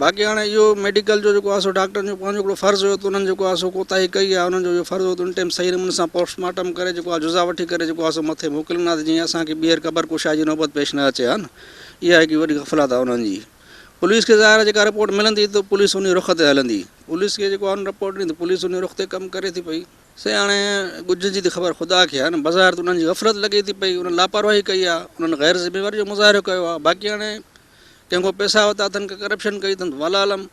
باقي هاڻي اهو ميڊيڪل جو جيڪو آهي سو ڊاڪٽرن جو پنهنجو هڪڙو فرض هيو ته انهن جيڪو آهي سو ڪوتاهي ڪئي آهي انهن جو اهو فرض هو ته ان ٽائيم صحيح نموني سان پوسٽ مارٽم ڪري جيڪو آهي جزا وٺي ڪري جيڪو آهي سو مٿي موڪلين ها ته جيئن اسان کي ٻيهر قبر ڪشائي جي نوبت پيش نه اچي ها نه اها هڪ وڏي غفلت آهي انهن جي. پوليس کي ظاهر آهي جيڪا رپورٽ ملندي ته پوليس انهي رخ تي هلندي. پوليس کي جيڪو آهي رپورٽ ڏني ته پوليس انهي رخ تي ڪم ڪري ٿي پئي. سائين هاڻي ڳجهه جي ته خبر خدا کي آهي نه بظاهر ته انهن جي غفلت لڳي ٿي پئي انهن لاپرواهي ڪئي آهي انهن غير ذميواري جو مظاهرو ڪيو آهي باقي هاڻي ڪنهن کان پئسا ورتا اٿن ڪا ڪرپشن ڪئي اٿن والله عالم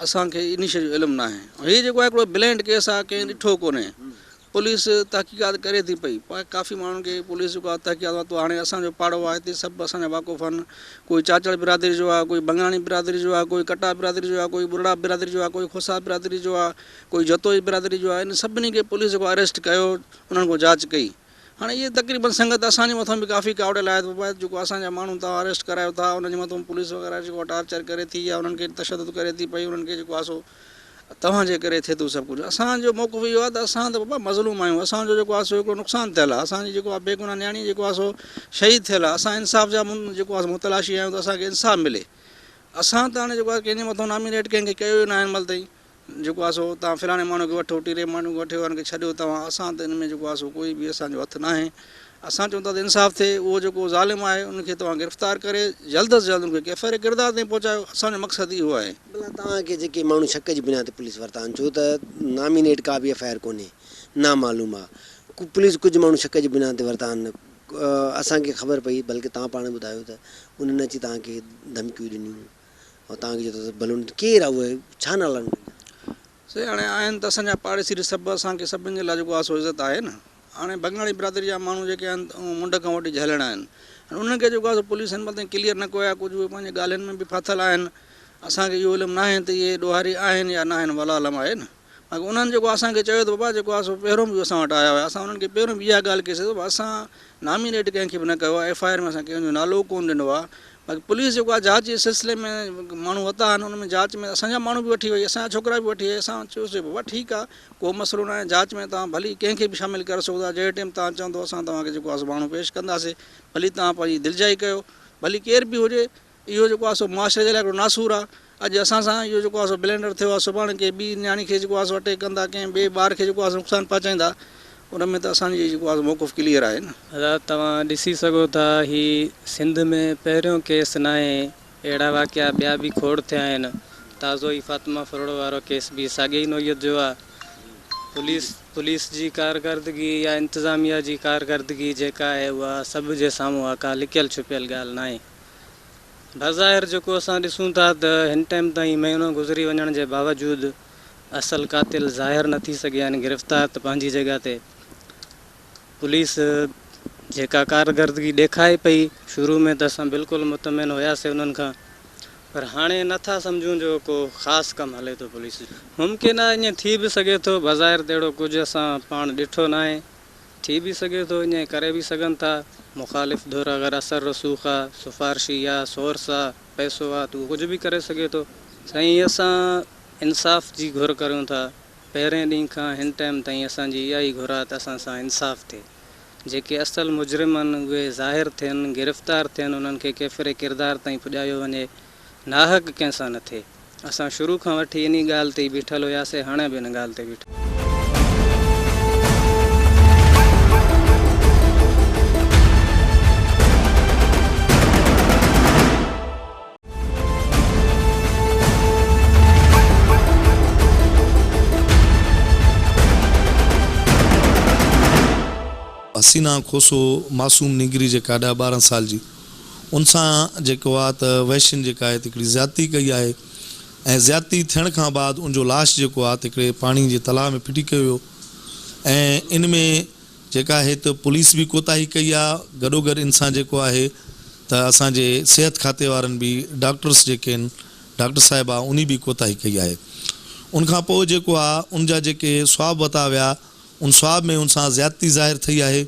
اسان کي انهي شيء جو علم ناهي هي جيڪو آهي هڪڙو بلينڊ ڪيس آهي ڪنهن ڏٺو ڪونهي پوليس تحقيقات ڪري ٿي پئي ڪافي ماڻهن کي پوليس جيڪو آهي تحقيقات ورتو هاڻي اسان جو پاڙو آهي هتي سڀ اسان جا واقف آهن ڪوئي چاچڙ برادري جو آهي ڪوئي بنگاڻي برادري جو آهي ڪوئي ڪٽا برادري جو آهي ڪوئي ٻرڙا برادري جو آهي ڪوئي کوسا برادري جو آهي ڪوئي جتوئي برادري جو آهي ان سڀني کي پوليس جيڪو اريسٽ ڪيو انهن کان جاچ ڪئي. هاڻي اهي تقريبن سنگت اسان جي مٿان به ڪافي ڪاوڙيل آهي ته بابا جيڪو اسان جا ماڻهو توهان اريسٽ ڪرايو ٿا انهن جي مٿان پوليس وغيره جيڪو ٽارچر ڪري ٿي يا انهن کي تشدد ڪري ٿي پئي انهن کي جيڪو آهي سو توهان جي ڪري ٿئي ٿو سڀ ڪجهه. اسان جو موقف اهو آهي ته اسان ته بابا مظلوم آهيون اسان جو جيڪو آهي سو هڪڙو نقصان ٿيل آهي اسان جي جيڪو آهي بيگناهه نياڻي جيڪو آهي سو شهيد ٿيل آهي اسان انصاف جا جيڪو آهي متلاشي آهيون ته اسان کي انصاف ملي اسان ته هاڻي جيڪو آهي ڪنهن جي مٿان نامينيٽ ڪنهن کي ڪيو ئي ناهي هن مهل تائين جيڪو آهي سو توهان فلاڻي ماڻهو کي وٺو ٽيري ماڻهو کي وٺيو ان کي ڇڏيو توهان اسان ته ان ۾ جيڪو آهي سو ڪوئي به اسان جو هٿ ناهي اسان چئون ٿا ته انصاف ٿئي اهو جيڪو ظالم آهي ان کي توهان گرفتار ڪري جلد از جلد ان کي ڪيفر ڪردار تائين پهچايو اسان جو مقصد اهو آهي. ڀلا توهان کي جيڪي ماڻهو شڪ جي بنياد تي پوليس ورتا آهن ڇو ته نامينيٽ ڪا به ايف I R ڪونهي نامعلوم آ پوليس ڪجهه ماڻهو شڪ جي بنياد تي ورتا آهن اسان کي خبر پئي بلڪه توهان پاڻ ٻڌايو ته انهن اچي توهان کي ڌمڪيون ڏنيون ۽ توهان کي چيو ته بلون ڪير آ اهي ڇا نالا آهن انهن جا. سي هاڻي آهن ته اسان جا پاڙيسري سڀ اسان کي سڀن جي لاء جيڪو آ سو عزت آهي نه هاڻي بنگاڻي برادري جا ماڻهو جيڪي آهن ته اهي منڍ کان وٺي جهلڻا آهن هاڻي انهن کي جيڪو آ سو پوليس هن مهل تائين ڪليئر نه ڪيو آهي ڪجهه اهي پنهنجي ڳالهين ۾ به ڦاٿل آهن اسان کي اهو علم ناهي ته اهي ڏوهاري آهن يا ناهن والله اعلم آهي نه باقي انهن جيڪو اسان کي چيو ته بابا جيڪو آ سو پهريون به اسان وٽ آيا هيا اسان انهن کي پهريون به اها ڳالهه ڪئي سي ته بابا اسان نامينيٽ ڪنهن کي به نه ڪيو آهي ايف I R ۾ اسان ڪنهن جو نالو ڪونه ڏنو آهي باقي پوليس جيڪو آهي جاچ جي سلسلي ۾ ماڻهو ورتا آهن ان ۾ جاچ ۾ اسان جا ماڻهو به وٺي وئي اسان جا ڇوڪرا به وٺي وئي اسان چيوسي بابا ٺيڪ آهي ڪو مسئلو ناهي جاچ ۾ توهان ڀلي ڪنهن کي به شامل ڪري سگهو ٿا جنهن ٽيم توهان چوندو اسان توهان کي جيڪو آهي سو ماڻهو پيش ڪنداسي ڀلي توهان پنهنجي دلجائي ڪيو ڀلي ڪير به هجي اهو جيڪو آهي سو معاشري جي لاء هڪڙو ناسور آهي. اڄ اسان سان اهو جيڪو آهي سو بلينڊر ٿيو آهي سڀاڻي ڪنهن ٻي نياڻي کي جيڪو آهي سو اٽيڪ ڪندا ڪنهن ٻئي ٻار کي جيڪو آهي سو نقصان پهچائيندا ان ۾ ته اسان جي جيڪو آهي سو موقف ڪليئر آهي نه. ادا توهان ڏسي سگهو ٿا هي سنڌ ۾ پهريون ڪيس ناهي اهڙا واقعا ٻيا به کوڙ ٿيا آهن تازو ئي فاطمه ڦرڙو وارو ڪيس به ساڳي ئي نوعيت جو آهي پوليس پوليس جي ڪارڪردگي يا انتظاميا جي ڪارڪردگي جيڪا آهي اها سڀ جي سامهون آهي ڪا لڪيل ڇپيل ڳالهه ناهي. بظاهر جيڪو اسان ڏسون ٿا ته هن ٽائيم تائين مهينو گذري وڃڻ جي باوجود اصل قاتل ظاهر نه ٿي سگهيا آهن گرفتار ته پنهنجي جڳهه تي پوليس جيڪا ڪارڪردگي ڏيکائي پئي شروع ۾ ته اسان بلڪل مطمئن هياسي انهن کان پر هاڻي نه ٿا سمجهون جو ڪو خاص ڪم هلي ٿو پوليس جو ممڪن آهي ائين ٿي به سگهي ٿو بظاهر ته اهڙو ڪجهه اسان پاڻ ڏٺو ناهي. ٿي به سگهي ٿو ائين ڪري به سگهن ٿا، مخالف ڌر اگر اثر رسوخ آ، سفارشي آ، سورس آ، پئسو آ ته اهو ڪجهه به ڪري سگهي ٿو. سائين اسان انصاف جي گهر ڪريون ٿا، پهرين ڏينهن کان هن ٽائيم تائين اسان جي اها ئي گهر آ ته اسان سان انصاف ٿئي، جيڪي اصل مجرم آهن اهي ظاهر ٿين، گرفتار ٿين، انهن کي ڪيفر ڪردار تائين پڄايو وڃي، ناحق ڪنهن سان نه ٿئي. اسان شروع کان وٺي انهي ڳالهه تي ئي بيٺل هياسي، هاڻي به ان ڳالهه تي بيٺل. حسينا کوسو معصوم نينگري جيڪا ڏهه 12 سال جي ان سان جيڪو آ ته وحشين جيڪا آهي ته هڪڙي زيادتي ڪئي آهي ۽ زيادتي ٿيڻ کان بعد ان جو لاش جيڪو آ ته هڪڙي پاڻي جي تلاء ۾ ڦٽي ڪيو ويو ۽ ان ۾ جيڪا آهي ته پوليس به ڪوتاهي ڪئي آ گڏوگڏ ان سان جيڪو آهي ته اسان جي صحت کاتي وارن به ڊاڪٽرس جيڪي آهن ڊاڪٽر صاحب آ انهي به ڪوتاهي ڪئي آهي ان کان پوء جيڪو آ ان جا جيڪي سواب وتا ويا ان سواب ۾ ان سان زيادتي ظاهر ٿئي آهي.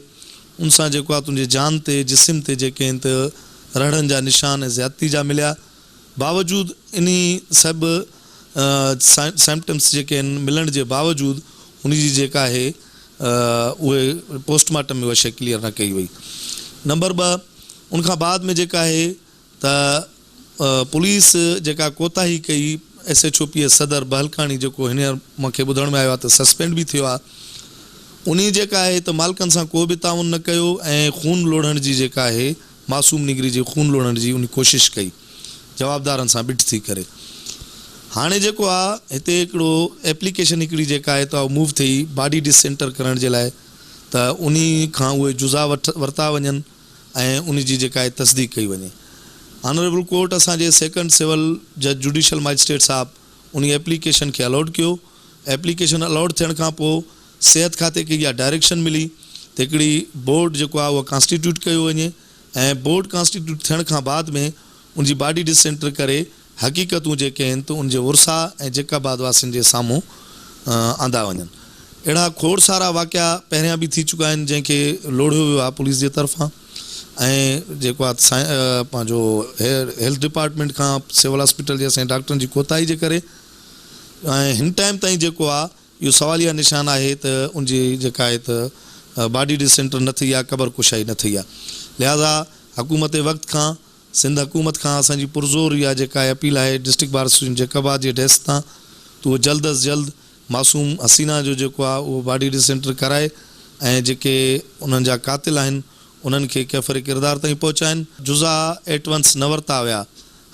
ان سان جيڪو آ تنهنجي جان تي، جسم تي جيڪي آهن ته رهڙن جا نشان ۽ زيادتي جا مليا. باوجود انهي سڀ سئمپٽمس جيڪي آهن ملڻ جي باوجود ان جي جيڪا آهي اهي پوسٽ مارٽم ۾ اها شيء ڪليئر نه ڪئي وئي. نمبر ٻه ان کان بعد ۾ جيڪا آهي ته پوليس جيڪا ڪوتاهي ڪئي S H O P S Saddar Bahalkani جيڪو هينئر مان کي ٻڌڻ ۾ آيو آهي ته سسپينڊ به ٿيو آهي انهي جيڪا آهي ته مالڪن سان ڪو به تعاون نه ڪيو ۽ خون لوڙهڻ جي جيڪا آهي معصوم نينگري جي خون لوڙهڻ جي انهي ڪوشش ڪئي جوابدارن سان ٻٽ ٿي ڪري هاڻي جيڪو آهي هتي هڪڙو ايپليڪيشن هڪڙي جيڪا آهي ته موو ٿئي باڊي ڊس انٽر ڪرڻ جي لاء ته انهي کان اهي جزا ورتا وڃن ۽ ان جي جيڪا آهي تصديق ڪئي وڃي. آنريبل ڪورٽ اسان جي سيڪنڊ سول جج جوڊيشل مئجسٽريٽ صاحب انهي ايپليڪيشن کي الاٽ ڪيو. ايپليڪيشن الاٽ ٿيڻ کان پوء صحت کاتي کي اها ڊائريڪشن ملي ته هڪڙي بورڊ جيڪو آهي اهو ڪانسٽيٽيوٽ ڪيو وڃي ۽ بورڊ ڪانسٽيٽيوٽ ٿيڻ کان بعد ۾ ان جي باڊي ڊس انٽر ڪري حقيقتون جيڪي آهن ته ان جي ورثاء ۽ جيڪب آباد واسين جي سامهون آندا وڃن. اهڙا کوڙ سارا واقعا پهريان به ٿي چڪا آهن جنهن کي لوڙهيو ويو آهي پوليس جي طرفان ۽ جيڪو آهي پنهنجو هيلٿ ڊپارٽمينٽ کان سول هاسپيٽل جي اسان جي ڊاڪٽرن جي ڪوتاهي جي ڪري ۽ هن ٽائيم تائين جيڪو آهي اهو سواليه نشان آهي ته ان جي جيڪا آهي ته باڊي ڊسنٽر نه ٿي آهي قبر ڪشائي نه ٿي آهي لهٰذا حڪومت وقت کان سنڌ حڪومت کان اسان جي پرزور اها جيڪا آهي اپيل آهي ڊسٽرڪٽ بار ايسوسيئيشن جيڪب آباد جي ڊيسڪ تان ته اهو جلد از جلد معصوم حسينا جو جيڪو آهي اهو باڊي ڊسنٽر ڪرائي ۽ جيڪي انهن جا قاتل آهن انهن کي ڪيفر ڪردار تائين پهچائن. جزا ايٽ ونس نه ورتا ويا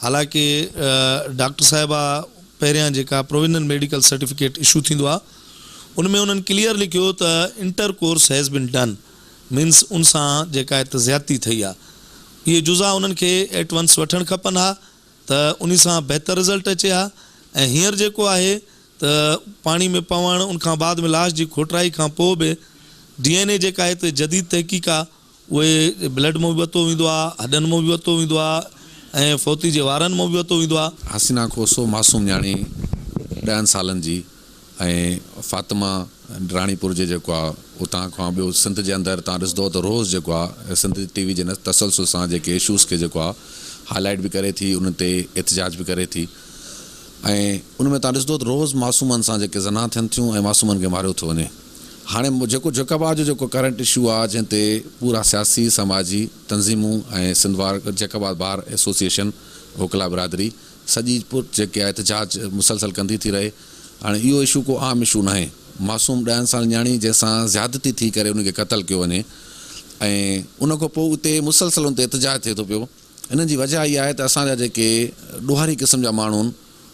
حالانڪه ڊاڪٽر صاحبه پهريان جيڪا پرووينل ميڊيڪل سرٽيفڪيٽ اشو ٿيندو آهي ان ۾ انهن ڪليئر لکيو ته intercourse has been done means ان سان جيڪا آهي ته زيادتي ٿئي آهي اهي جزا انهن کي ايٽ ونس وٺڻ کپن ها ته انهي سان بهتر رزلٽ اچي ها ۽ هينئر جيڪو آهي ته پاڻي ۾ پوڻ ان کان بعد ۾ لاش جي کوٽرائي کان پوء به ڊي اين اي جيڪا آهي ته جديد تحقيق آهي اهي بلڊ مان به ورتو ويندو آهي، هڏن مان به ورتو ويندو آهي ۽ فوتي جي وارن مان به ورتو ويندو آهي. حسينا کوسو معصوم نياڻي ڏهن سالن جي ۽ فاطمه راڻيپور جي جيڪو آ اتان کان ٻيو سنڌ جي اندر تان ڏسندو ته روز جيڪو آ سنڌ ٽي وي جي تسلسل سان جيڪي اشوز کي جيڪو آ هائي لائيٽ به ڪري ٿي انهن تي احتجاج به ڪري ٿي ۽ ان ۾ تان ڏسندو ته روز معصومن سان جيڪي زنا ٿين ٿيون ۽ معصومن کي ماريو ٿو وڃي هاڻي جيڪو جيڪب آباد جو جيڪو ڪرنٽ اشو آ جنهن تي پورا سياسي سماجي تنظيمون ۽ سنڌ بار جيڪب آباد بار ايسوسيئيشن وڪلا برادري سڄي جيڪي احتجاج مسلسل ڪندي ٿي رهي هاڻي اهو اشو ڪو عام اشو ناهي معصوم ڏهن سال نياڻي جنهن سان زيادتي ٿي ڪري ان کي قتل ڪيو وڃي ۽ ان کان پوء اتي مسلسل ان تي احتجاج ٿئي ٿو پيو انهن جي وجه اها آهي ته اسان جا جيڪي ڏوهاري قسم جا ماڻهو آهن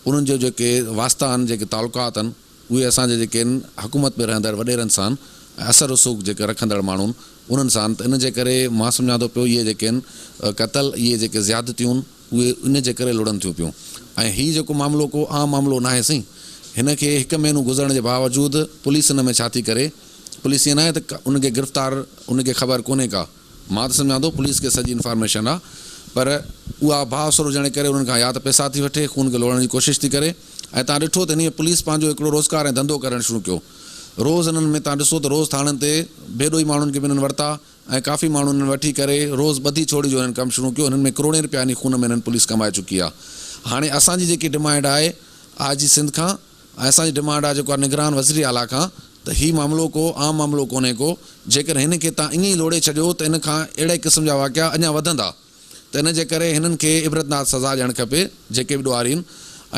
انهن جو جيڪي واسطا آهن جيڪي تعلقات آهن اهي اسان جي جيڪي آهن حڪومت ۾ رهندڙ وڏيرن سان ۽ اثر رسوخ جيڪي رکندڙ ماڻهو آهن انهن سان ته ان جي ڪري مان سمجهان ٿو پيو اهي جيڪي آهن قتل اهي جيڪي زيادتيون اهي ان جي ڪري لڙن ٿيون پيون ۽ هي جيڪو معاملو ڪو عام معاملو ناهي سائين هن کي هڪ مهينو گذرڻ جي باوجود پوليس ان ۾ ڇا ٿي ڪري پوليس ائين ناهي ته ان کي گرفتار ان کي خبر ڪونهي ڪا مان ته سمجهان ٿو پوليس کي سڄي انفارميشن آ پر اها بااثر هجڻ جي ڪري انهن کان يا ته پئسا ٿي وٺي خون کي لوڙهڻ جي ڪوشش ٿي ڪري ۽ تان ڏٺو ته انهيء پوليس پنهنجو هڪڙو روزگار ۽ ڌنڌو ڪرڻ شروع ڪيو روز انهن ۾ تان ڏسو ته روز ٿاڻن تي بي ڏوهي ماڻهن کي به انهن ورتا ۽ ڪافي ماڻهو انهن وٺي ڪري روز ٻڌي ڇوڙي جو انهن ڪم شروع ڪيو انهن ۾ ڪروڙين رپيا انهي خون ۾ انهن پوليس ڪمائي چڪي آ هاڻي اسان جي جيڪي ڊمانڊ آهي آء جي سنڌ کان ۽ اسان جي ڊمانڊ آهي جيڪو آهي نگران وزير اعليٰ کان ته هي معاملو ڪو عام معاملو ڪونهي ڪو جيڪڏهن هن کي تان ائين ئي لوڙهي ڇڏيو ته ان کان اهڙي قسم جا واقعا اڃا وڌندا ته ان جي ڪري هنن کي عبرتناڪ سزا ڏيڻ کپي جيڪي به ڏوهاري آهن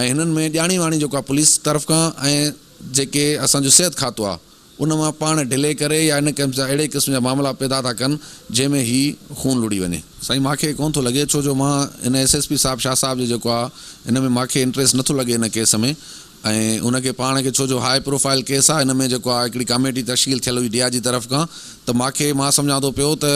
۽ هنن ۾ ڄاڻي واڻي جيڪو آهي پوليس طرف کان ۽ جيڪي اسان جو صحت کاتو آهي ان مان پاڻ ڍلي ڪري يا ان قسم جا اهڙي قسم جا معاملا پيدا ٿا ڪن جنهن ۾ هي خون لڙهي وڃي. سائين ماکي ڪون ٿو لڳي ڇو جو مان ان ايس ايس پي صاحب شاھ صاحب جو جيڪو آ ان ۾ ماکي انٽريسٽ نٿو لڳي ان ڪيس ۾ ۽ ان کي پاڻ کي ڇو جو هاء پروفائيل ڪيس آ ان ۾ جيڪو آ هڪڙي ڪاميٽي تشڪيل ٿيل هئي ڊي I جي طرف کان ته ماکي مان سمجهان ٿو پيو ته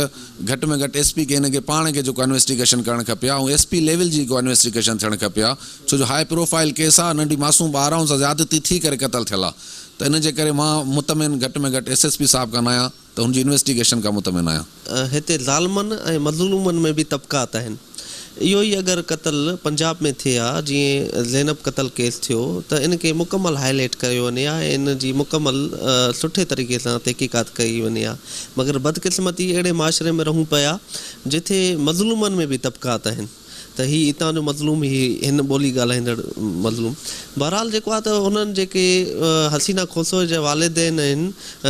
گهٽ ۾ گهٽ ايس پي کي ان کي پاڻ کي جيڪو انويسٽيگيشن ڪرڻ کپي ها ۽ ايس پي ليول جي ڪو انويسٽيگيشن ٿيڻ کپي ها ڇو جو هاء پروفائيل ڪيس آ ننڍي معصوم ٻار آ ان سان زيادتي ٿي ڪري قتل ٿيل آ ته ان جي ڪري مان مطمئن گهٽ ۾ گهٽ ايس ايس پي صاحب کان ناهيان ته هن جي انويسٽيگيشن کان مطمئن آهيان. هتي ظالمن ۽ مظلومن ۾ به طبقات آهن. اهو ئي اگر قتل پنجاب ۾ ٿئي ها جيئن زينب قتل ڪيس ٿيو ته ان کي مڪمل هائي لائيٽ ڪيو وڃي ها ۽ ان جي مڪمل سٺي طريقي سان تحقيقات ڪئي وڃي ها مگر بدقسمتي اهڙي معاشري ۾ رهون پيا جتي مظلومن ۾ به طبقات آهن. ته هي اتان جو مظلوم هي هن ٻولي ڳالهائيندڙ مظلوم بهرحال جيڪو آهي ته هنن جيڪي حسينا کوسو جا والدين آهن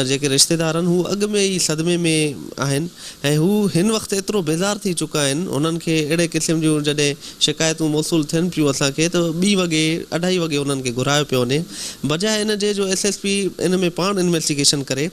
جيڪي رشتيدار آهن هو اڳ ۾ ئي صدمي ۾ آهن ۽ هو هن وقت ايترو بيزار ٿي چڪا آهن هنن کي اهڙي قسم جون جڏهن شڪايتون موصول ٿين پيون اسان کي ته ٻي وڳي اڍائي وڳي هنن کي گهرايو پيو وڃي بجاء ان جي جو ايس ايس پي ان ۾ پاڻ انويسٽيگيشن ڪري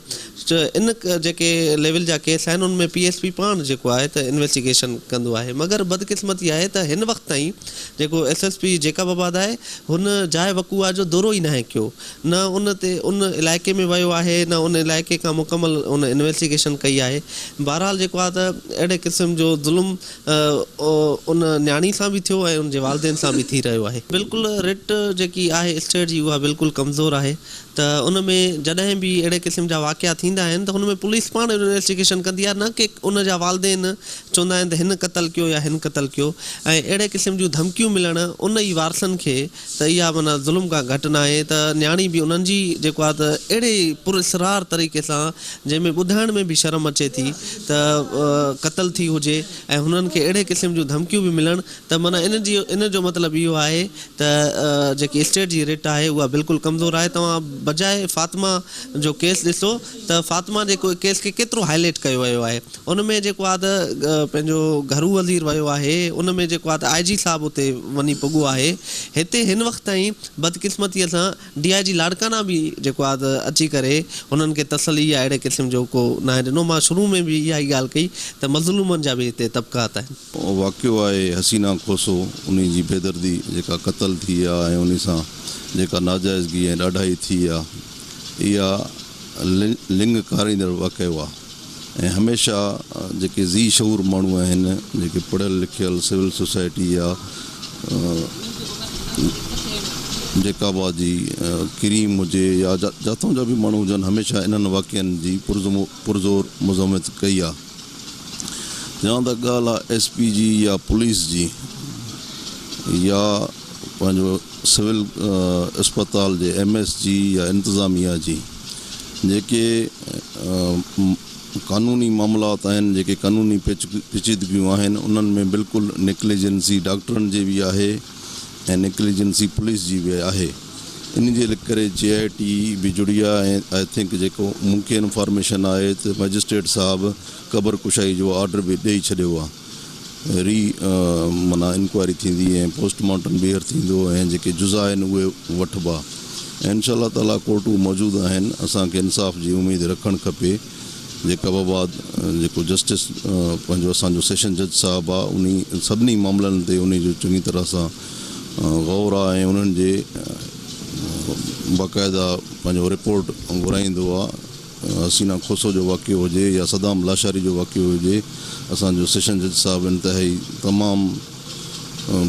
ان جيڪي ليول جا ڪيس آهن ان ۾ پي ايس پي پاڻ جيڪو آهي ته انويسٽيگيشن ڪندو آهي مگر بدقسمتي آهي ته هن وقت تائين جيڪو ايس ايس پي جيڪب آباد آهي هن جاء وقوعه جو دورو ئي ناهي ڪيو نه ان تي ان علائقي ۾ ويو آهي نه ان علائقي کان مڪمل ان انويسٽيگيشن ڪئي آهي بهرحال جيڪو آهي ته اهڙي قسم جو ظلم ان نياڻي سان به ٿيو ۽ ان جي والدين سان به ٿي رهيو آهي. بلڪل رٽ جيڪي آهي اسٽيٽ جي اها بلڪل ڪمزور آهي ته ان ۾ جڏهن به اهڙي قسم جا واقعا ٿيندا آهن ته ان ۾ پوليس پاڻ انويسٽيگيشن ڪندي آهي نه ڪي ان جا والدين چوندا آهن ته هن قتل ڪيو يا هن قتل ڪيو ۽ اهڙي قسم جون ڌمڪيون ملڻ ان ئي وارثن کي ته اها معنيٰ ظلم کان گهٽ ناهي ته نياڻي به انهن جي جيڪو آهي ته اهڙي پراسرار طريقي سان جنهن ۾ ٻڌائڻ ۾ به شرم اچي ٿي ته قتل ٿي هجي ۽ هنن کي اهڙي قسم جون ڌمڪيون به ملڻ ته معنيٰ ان جي ان جو مطلب اهو آهي ته جيڪي اسٽيٽ جي رٽ آهي اها بلڪل ڪمزور آهي توهان بجاء فاطمه جو ڪيس ڏسو ته فاطمه جي ڪيس کي ڪيترو هائي لائيٽ ڪيو ويو آهي ان ۾ جيڪو آ ته پنهنجو گهرو وزير ويو آهي ان ۾ جيڪو آ ته آء جي صاحب اتي وڃي پڳو آهي هتي هن وقت تائين بدقسمتيء سان ڊي I جي لاڙڪاڻا به جيڪو آ ته اچي ڪري هنن کي تسلي يا اهڙي قسم جو ڪو ناهي ڏنو مان شروع ۾ به اها ئي ڳالهه ڪئي ته مظلومن جا به هتي طبقات آهن. واقعو آهي حسينا کوسو انهي جي بيدردي جيڪا قتل ٿي آ ۽ انهي سان جيڪا ناجائزگي ۽ ڏاڍائي ٿي آ اها لڱ ڪاريندڙ واقعو آ. ۽ هميشه جيڪي ذي شعور ماڻهو آهن، جيڪي پڙهيل لکيل سول سوسائٽي يا جيڪب آباد جي ڪريم هجي يا جاتون جا به ماڻهو هجن هميشه انهن واقعن جي پرزور مذمت ڪئي آ. جان ته ڳالهه آ ايس پي جي يا پوليس جي يا پنهنجو سول اسپتال جي ايم ايس جي يا انتظاميا جي جيڪي قانوني معاملات آهن جيڪي قانوني پيچيدگيون آهن انهن ۾ بلڪل نيگليجنسي ڊاڪٽرن جي به آهي ۽ نيگليجنسي پوليس جي به آهي ان جي ڪري جي آء ٽي به جڙي آهي ۽ I think جيڪو مون کي انفارميشن آهي ته مئجسٽريٽ صاحب قبر ڪشائي جو آرڊر به ڏئي ڇڏيو آهي. ري معنيٰ انڪوائري ٿيندي ۽ پوسٽ مارٽم ٻيهر ٿيندو ۽ جيڪي جزا آهن اهي وٺبا ۽ انشاء الله تعاليٰ ڪورٽون موجود آهن اسان کي انصاف جي اميد رکڻ کپي جيڪب آباد جيڪو جسٽس پنهنجو اسان جو سيشن جج صاحب آ انهي سڀني معاملن تي انهي جو چڱي طرح سان غور آ ۽ انهن جي باقاعده پنهنجو رپورٽ گهرائيندو آ. حسينا کوسو جو واقعو هجي يا صدام لاشاري جو واقعو هجي اسان جو سيشن جج صاحب انتهائي تمام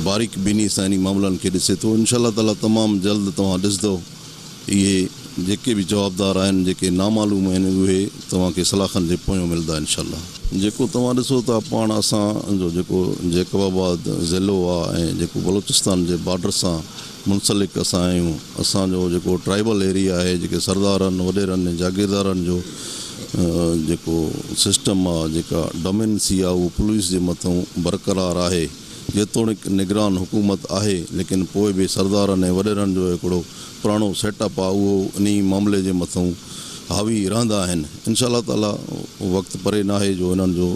باريڪ بيني سان انهي معاملن کي ڏسي ٿو انشاء الله تعالي تمام جلد توهان ڏسندو اهي جيڪي به جوابدار آهن جيڪي نامعلوم آهن اهي توهان کي سلاخن جي پويون ملندا انشاء الله. جيڪو توهان ڏسو ٿا پاڻ اسان جو جيڪو جيڪب آباد ضلعو آ ۽ جيڪو بلوچستان جي بارڊر سان منسلڪ اسان آهيون. اسان جو جيڪو ٽرائيبل ايريا آهي جيڪي سردارن، وڏيرن ۽ جاگيردارن جو جيڪو سسٽم آ جيڪا ڊومينسي آ اهو پوليس جي مٿئون برقرار آهي. جيتوڻيڪ نگران حڪومت آهي ليڪن پوء به سردارن ۽ وڏيرن جو هڪڙو پراڻو سيٽ اپ آ اهو انهي معاملي جي مٿئون حاوي رهندا آهن. انشاء الله تعالي وقت پري ناهي جو انهن جو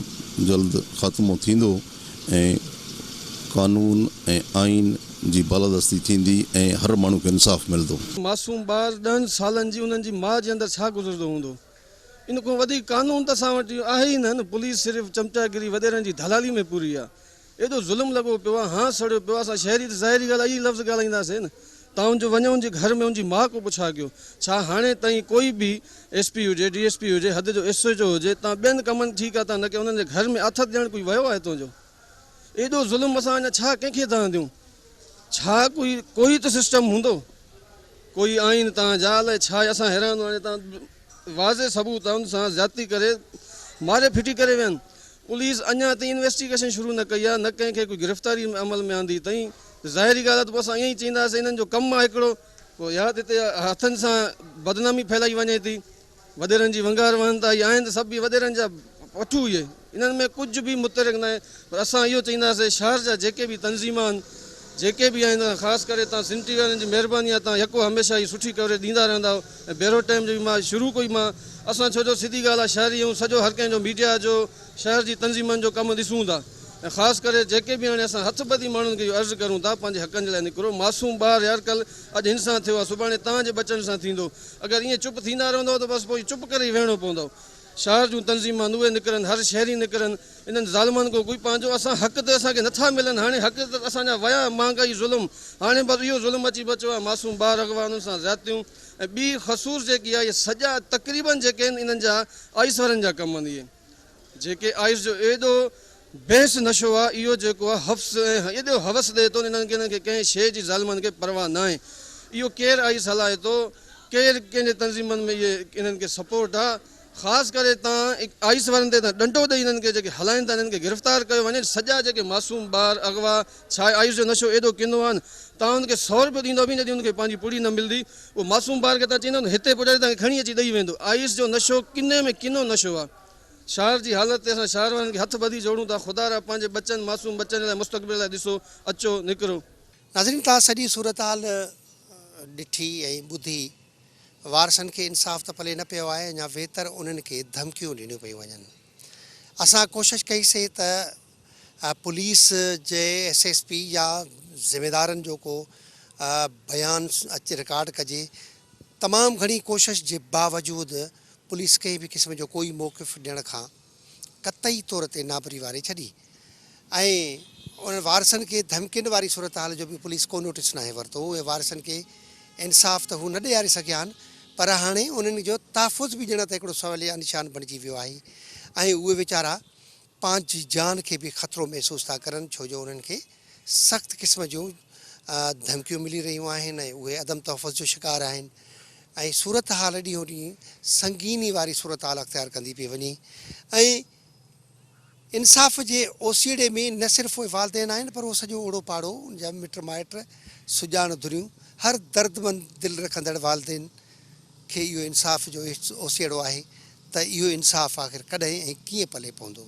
جلد خاتمو ٿيندو. ۽ قانون ۽ آئين جي بالادستي ٿيندي ۽ هر ماڻهو کي انصاف ملندو. معصوم ٻار ڏهن سالن جي انهن جي ماء جي اندر ڇا گذرندو هوندو ان کان وڌيڪ قانون ته اسان وٽ آهي ئي نه نه پوليس صرف چمچاگيري وڏيرن جي دلالي ۾ پوري آ ايڏو ظلم لڳو پيو آ هانء سڙيو پيو آ اسان شهري ته ظاهري ڳالهه آ اهي لفظ ڳالهائينداسين نه تان جو وڃو ان جي گهر ۾ ان جي ماء ڪو پڇا ڪيو ڇا هاڻي تائين ڪوئي به ايس پي هجي ڊي ايس پي هجي حد جو ايس ايچ او هجي تان ٻين ڪمن ٺيڪ آ تان نه ڪيو انهن جي گهر ۾ آٿت ڏيڻ ڪوئي ويو آهي تنهنجو ايڏو ظلم اسان اڃا ڇا ڪنهن کي دانهن ڏيون ڇا ڪوئي ڪوئي ته سسٽم هوندو ڪوئي آئين تان جا الائي ڇا اسان حيران هاڻي تان واضح ثبوت آ ان سان زيادتي ڪري ماري ڦٽي ڪري ويا آهن پوليس اڃا تائين انويسٽيگيشن شروع نه ڪئي آ نه ڪنهن کي ڪوئي گرفتاري عمل ۾ آندي تائين ظاهري ڳالهه آ ته پوء اسان ائين ئي چئينداسين انهن جو ڪم آ هڪڙو پوء يا ته هتي هٿن سان بدنامي ڦهلائي وڃي ٿي، وڏيرن جي ونگار وهن ٿا، اهي آهن ته سڀ به وڏيرن جا پٺو اهي، انهن ۾ ڪجهه به متحرڪ ناهي، پر اسان اهو چئينداسين شهر جا جيڪي به تنظيمان آهن، جيڪي به آهن خاص ڪري تان سنڌ ٽي وي وارن جي مهرباني آهي تان يڪو هميشه هي سٺي ڪوريج ڏيندا رهندا آهيو ۽ بيرو ٽائيم جو به مان شروع ڪوئي مان اسان ڇو جو سڌي ڳالهه آهي شهري آهيون سڄو هر ڪنهن جو ميڊيا جو شهر جي تنظيمن جو ڪم ڏسون ٿا ۽ خاص ڪري جيڪي به هاڻي اسان هٿ ٻڌي ماڻهن کي اهو عرض ڪرون ٿا پنهنجي حقن جي لاء نڪرو معصوم ٻار يار ڪل اڄ هن سان ٿيو آهي سڀاڻي توهان جي ٻچن سان ٿيندو اگر ائين چپ ٿيندا رهندؤ ته بس پوء چپ ڪري ئي ويهڻو پوندو شهر جون تنظيمان اهي نڪرن هر شهري نڪرن انهن ظالمن کان ڪوئي پنهنجو اسان حق ته اسان کي نٿا ملن هاڻي حق ته اسان جا ويا مهانگائي ظلم هاڻي بس اهو ظلم اچي بچيو آهي معصوم ٻار اغوا انهن سان زيادتيون ۽ ٻي خصوص جيڪي آهي اهي سڄا تقريبن جيڪي آهن انهن جا آئيس وارن جا ڪم آهن اهي جيڪي آئيس جو ايڏو بحث نشو آ اهو جيڪو آ حفظ ۽ ايڏو حوس ڏئي ٿو انهن کي انهن کي ڪنهن شيء جي ظالمن کي پرواهه ناهي اهو ڪير آئيس هلائي ٿو ڪير ڪنهن جي تنظيمن ۾ اهي انهن کي سپورٽ آ خاص ڪري تان آئيس وارن تي تان ڏنڊو ڏئي انهن کي جيڪي هلائين ٿا انهن کي گرفتار ڪيو وڃي سڄا جيڪي معصوم ٻار اغوا ڇا آئيس جو نشو ايڏو ڪنو آهن تان انهن کي سو روپيو ڏيندو به جڏهن انهن کي پنهنجي پڙي نه ملدي اهو معصوم ٻار کي تان چئيندو هتي پڄاري تان کي کڻي اچي ڏئي ويندو آئيس جو نشو ڪني ۾ ڪنو نشو آهي شهر جي حالت تي اسان شهر وارن کي هٿ ٻڌي جوڙون ٿا خدا را پنهنجي ٻچن معصوم ٻچن جي لاء مستقبل لاء ڏسو اچو نڪرو. ناظرين توهان سڄي صورتحال ڏٺي ۽ ٻڌي وارثن کي انصاف ته پلي نه پيو آهي اڃا ويتر انهن کي ڌمڪيون ڏنيون پيون وڃن اسان ڪوشش ڪئي سي ته پوليس جي ايس ايس پي يا ذميدارن جو ڪو بيان اچ رڪارڊ ڪجي تمام گهڻي ڪوشش جي باوجود پوليس ڪنهن به قسم جو ڪوئي موقف ڏيڻ کان قطعي طور تي نابري واري ڇڏي ۽ انهن وارثن کي ڌمڪين واري صورتحال جو به پوليس ڪو نوٽيس ناهي ورتو، اهي وارثن کي انصاف ته هو نه ڏياري سگهيا آهن پر هاڻي انهن جو تحفظ به ڄڻ ته هڪڙو سواليه نشان بڻجي ويو آهي ۽ اهي ويچارا پنهنجي جان کي به خطرو محسوس ٿا ڪرن ڇو جو انهن کي سخت قسم جون ڌمڪيون ملي رهيون آهن ۽ اهي عدم تحفظ جو شڪار آهن ۽ صورتحال ڏينهون ڏينهن سنگيني واري صورتحال اختيار ڪندي پئي وڃي ۽ انصاف جي اوسيئڙي ۾ نه صرف اهي والدين آهن پر اهو سڄو اوڙو پاڙو ان جا مٽ مائٽ سڄاڻ ڌريون هر دردمند دل رکندڙ والدين کي اهو انصاف جو اوسيئڙو آهي ته اهو انصاف آخر ڪڏهن ۽ ڪيئن پلي پوندو.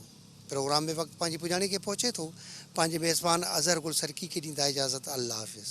پروگرام ۾ وقت پنهنجي پڄاڻي کي پهچي ٿو. پنهنجي ميزبان اظهر گل سرڪي کي ڏيندا اجازت الله حافظ.